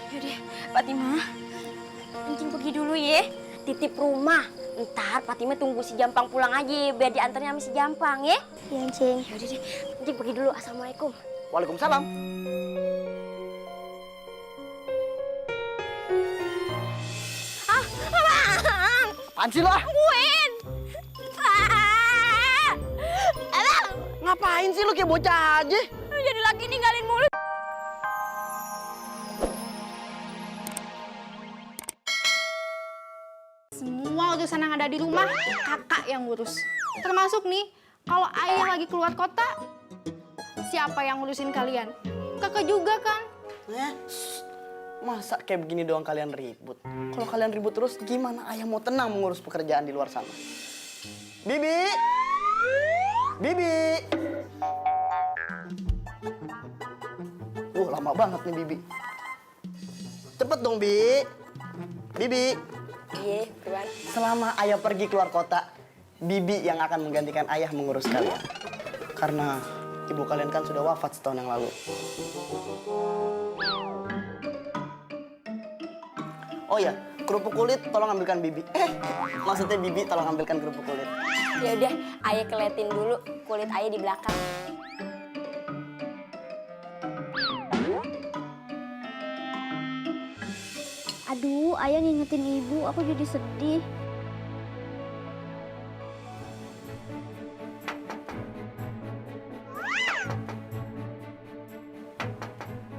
Yaudah, Fatimah, Encing pergi dulu ya. Titip rumah. Ntar Fatimah tunggu si Jampang pulang aja biar diantarnya sama si Jampang ya. Iya, Encing. Yaudah deh, Encing pergi dulu. Assalamualaikum. Waalaikumsalam. Abang! Apaan sih lo? Tungguin! Abang! Ngapain sih lo kayak bocah aja? Jadi laki ninggalin mulu. Semua urusan yang ada di rumah, kakak yang ngurus. Termasuk nih, kalau ayah lagi keluar kota, siapa yang ngurusin kalian? Kakak juga kan? Masa kayak begini doang kalian ribut? Kalau kalian ribut terus, gimana ayah mau tenang mengurus pekerjaan di luar sana? Bibi! Bibi! Lama banget nih Bibi. Cepet dong, Bi. Bibi. Iya, Tuan. Selama ayah pergi keluar kota, Bibi yang akan menggantikan ayah mengurus kalian. Karena ibu kalian kan sudah wafat setahun yang lalu. Oh ya, kerupuk kulit tolong ambilkan Bibi. Maksudnya Bibi tolong ambilkan kerupuk kulit. Ya udah, ayah keliatin dulu kulit ayah di belakang. Aduh, ayah ngingetin ibu, aku jadi sedih.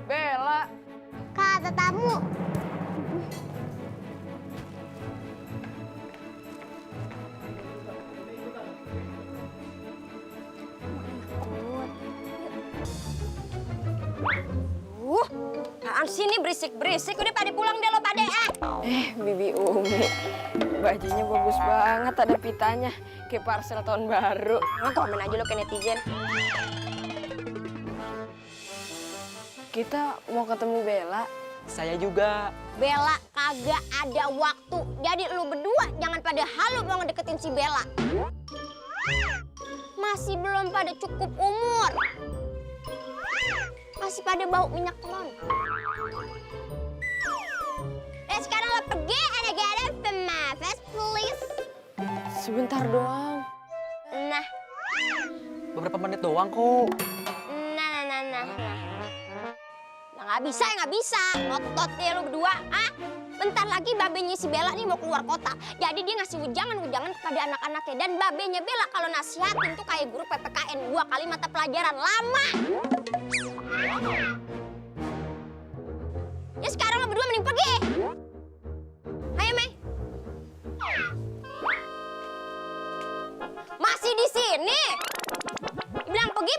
Bella. Kak, ada tamu. Apaan sih ini berisik-berisik? Udah pada pulang deh lo pada Bibi Umi, bajunya bagus banget, ada pitanya, kayak parcel tahun baru. Komen aja lo ke netizen. Kita mau ketemu Bella. Saya juga. Bella kagak ada waktu. Jadi lu berdua jangan pada halu mau ngedeketin si Bella. Masih belum pada cukup umur. Masih pada bau minyak telon. Sekarang lo pergi and I get it from my face, please. Sebentar doang. Nah, Beberapa menit doang kok. nah. Nah, nggak bisa ya nggak bisa. Ngotot deh lo berdua, ah. Bentar lagi babenya si Bella nih mau keluar kota. Jadi dia ngasih ujangan kepada anak-anaknya. Dan babenya Bella kalau nasihatin tuh kayak guru PPKN 2 kali mata pelajaran. Lama. Ya sekarang lo berdua mending pergi. Ayo, Mei. Masih di sini. Bilang pergi.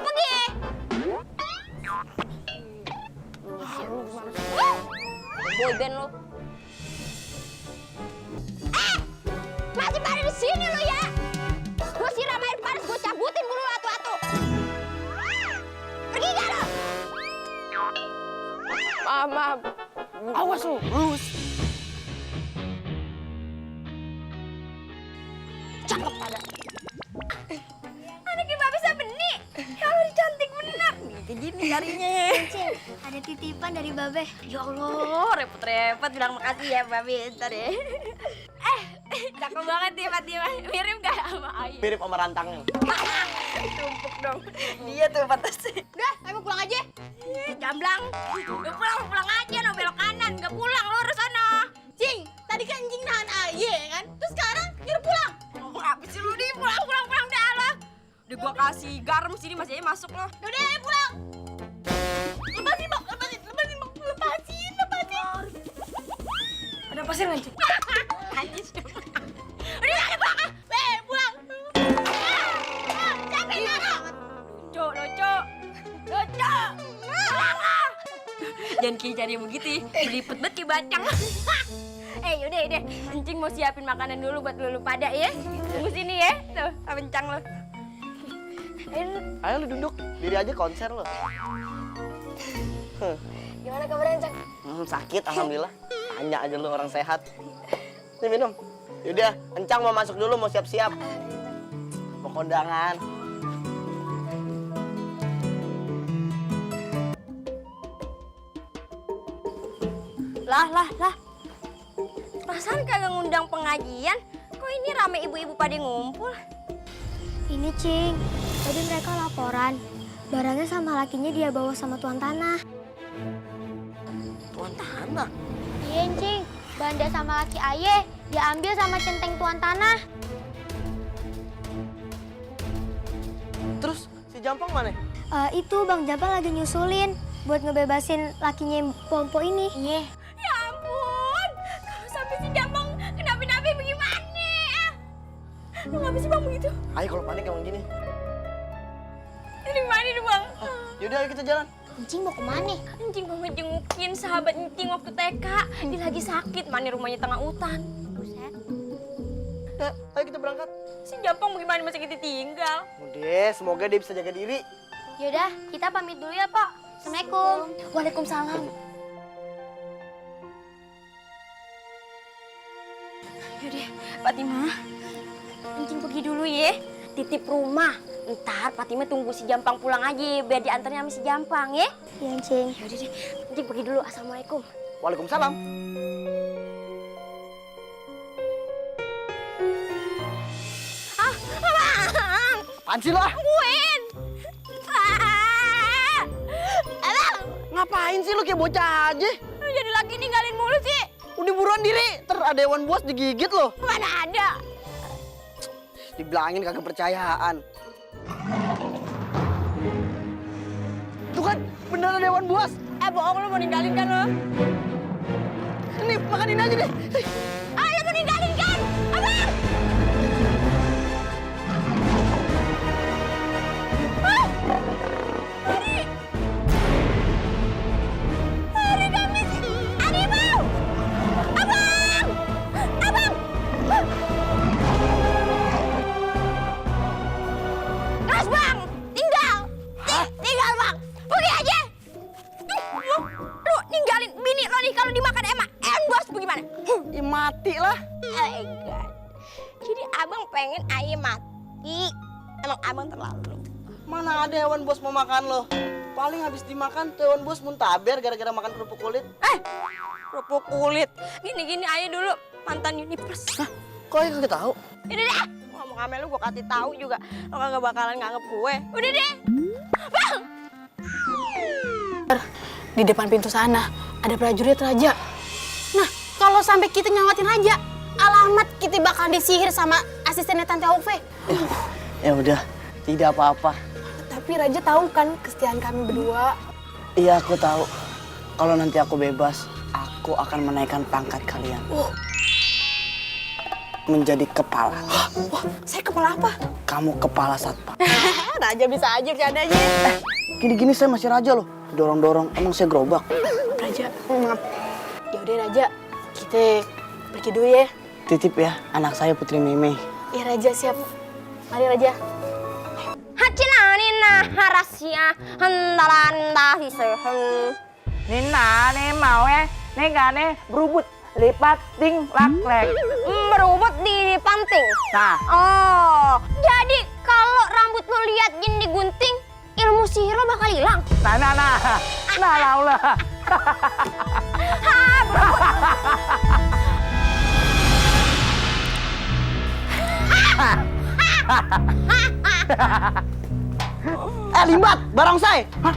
Boyband lo. Masih pada di sini lo ya. Gue siram air panas, gue cabutin bulu atu-atu. Pergi gak lo? Maaf. Awas lo, lulus. Cakep pada. Anaknya Mbak bisa benih. Kalau cantik bener. Kayak gini carinya. Encing, ada titipan dari Babe. Ya Allah, repot-repot bilang makasih ya Mbak Ntar ya. Cakep banget nih Fatimah. Mirip gak sama Ayu? Mirip sama rantangnya. Tumpuk dong. Dia tuh pantasnya. Udah, ayo pulang aja. Jamblang. Udah pulang aja no belok kanan. Gak pulang lurus sana. Cing, tadi kan Cing nahan ayah kan? Terus sekarang nyuruh pulang. Ngomong apa sih lu nih? Pulang dah lah. Udah gua kasih garam sini masih aja masuk lo. Yaudah, ayo pulang. Lepasin, Bang. Lepasin. Ada pasir nggak Cik? Anjir. Udah pulang. Pulang. Capek banget. Lucu. Pulang lah. Jangan kayak cari begitu ya. Dilipet banget kayak bacang. Yaudah. Encing mau siapin makanan dulu buat lu pada ya. Tunggu sini ya. Tuh, kencang lo. Ayo lu duduk, diri aja konser lo. Gimana kabarnya, Encang? Sakit, alhamdulillah. Tanya aja lu orang sehat. Nih minum. Yaudah, Encang mau masuk dulu, mau siap-siap. Mau kondangan. Lah. Perasaan kagak ngundang pengajian. Kok ini rame ibu-ibu pada ngumpul? Ini Cing, tadi mereka laporan. Barangnya sama lakinya dia bawa sama tuan tanah. Tuan tanah. Iya Cing, Banda sama laki Aye diambil sama centeng tuan tanah. Terus si Jampang mana? Itu Bang Jampang lagi nyusulin buat ngebebasin lakinya yang Pompo ini. Iya. Ya ampun, kalau sampai si Jampang kenapa-napa bagaimana? Lu ngapa sih Bang begitu? Ayo kalau panik emang gini. Ini mana nih Bang? Yaudah ayo kita jalan. Encing mau kemana? Encing mau ngejengukin sahabat Encing waktu TK. Dia lagi sakit, mana rumahnya tengah hutan. Buset. Ya, ayo kita berangkat. Si Jampang bagaimana masih kita tinggal? Udah, semoga dia bisa jaga diri. Yaudah, kita pamit dulu ya, Pak. Assalamualaikum. Waalaikumsalam. Yaudah, Fatimah. Encing pergi dulu ya. Titip rumah. Ntar Fatimah tunggu si Jampang pulang aja biar diantarnya sama si Jampang ya. Iya, Encing. Yaudah deh, Encing pergi dulu. Assalamualaikum. Waalaikumsalam. Abang! Apaan sih lo? Tungguin! Abang! Ngapain sih lo kayak bocah aja? Lu jadi laki ninggalin mulu sih. Udah buruan diri, ada hewan buas digigit lo. Mana ada? Dibilangin kagak percayaan. Tuh kan, bener ada hewan buas. Bohong lu mau ninggalin kan lo? Nih, makanin aja deh. Ayo tuh ninggalin kan? Abang! Hari Kamis! Harimau! Abang! Abang! Gas Bang! Tinggal! Tinggal Bang! Pergi aja! Lu ninggalin bini lo nih kalau dimakan emak bos bagaimana? Ya mati lah. Oh God. Jadi abang pengen ayam mati. Emang abang terlalu. Mana ada hewan buas mau makan lo? Paling habis dimakan tuh hewan buas muntaber gara-gara makan kerupuk kulit. Kerupuk kulit. Gini-gini aja dulu mantan Universe. Hah? Kok aja kagak tahu? Ini deh. Ngomong sama lu gue kasih tahu juga. Lo kagak bakalan nganggep gue. Udah deh. Bang. Di depan pintu sana ada prajurit raja. Nah, kalau sampai kita nyawatin raja, alamat kita bakal disihir sama asistennya Tante Aufe. Ya udah, tidak apa-apa. Tapi raja tahu kan kesetiaan kami berdua. Iya, aku tahu. Kalau nanti aku bebas, aku akan menaikkan pangkat kalian. Menjadi kepala. Wah, saya kepala apa? Kamu kepala satpam. Raja bisa aja bercandanya. Gini-gini saya masih raja loh. Dorong-dorong, emang saya gerobak. Raja, maaf. Yaudah Raja, kita pergi dulu ya. Titip ya, anak saya Putri Meme. Iya Raja, siap. Mari Raja. Hacinanina harasia hentalanda hisehem. Nina nih mau ya, nih gak nih berubut lipat ting laklek. Berubut di panting. Nah, Oh, jadi kalau rambut lo lihat gini digunting, ilmu sihir lo bakal hilang. nah laulah. Limbat, barongsai. Hah?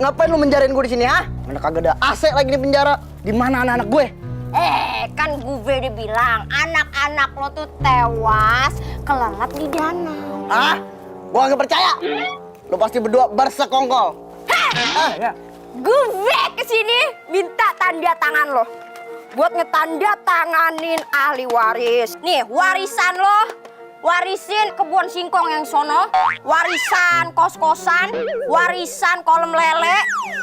Ngapain lu menjarain gue di sini, ha? Mana kagak ada AC lagi di penjara. Di mana anak-anak gue? Kan gue udah bilang anak-anak lo tuh tewas kelelat di danau. Ah, gua nggak percaya. Lu pasti berdua bersekongkol. Ya. Gue kesini minta tanda tangan lo buat ngetanda tanganin ahli waris. Nih warisan lo, warisin kebun singkong yang sono, warisan kos-kosan, warisan kolam lele,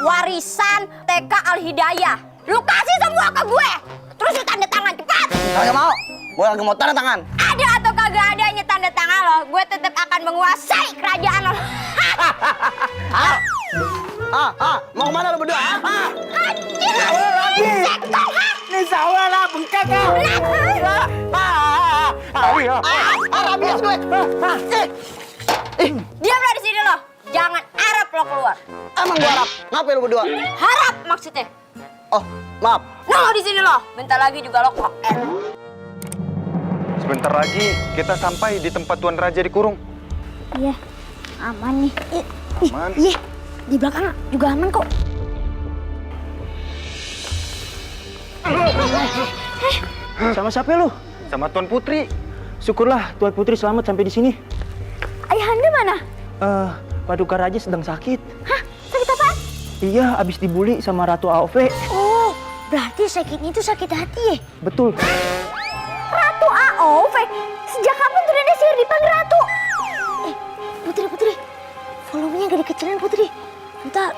warisan TK Al Hidayah. Lu kasih semua ke gue, terus lu tanda tangan cepat. Kagak mau. Gua kagak mau tanda tangan. Ada atau kagak adanya tanda tangan lo, gue tetap akan menguasai kerajaan lo. Mau kemana lu berdua? Ini sawah lah bengkak ya. Rabies gue. Diam lo di sini lo, jangan harap lo keluar. Emang gua harap. Ngapain lu berdua? Harap maksudnya. Oh, maaf. Lo di sini lo. Bentar lagi juga lo koket. Sebentar lagi kita sampai di tempat Tuan Raja dikurung. Iya, aman nih. Aman. Iya, di belakang juga aman kok. Sama siapa lu? Sama Tuan Putri. Syukurlah Tuan Putri selamat sampai di sini. Ayahanda mana? Paduka Raja sedang sakit. Hah? Sakit apa? Iya, abis dibully sama Ratu AOV. Oh, berarti sakitnya itu sakit hati ya? Betul. Ratu AOV? Sejak kapan tuh Nenek Sihir dipanggil Ratu? Putri, volumenya gak dikecilin Putri. Bentar,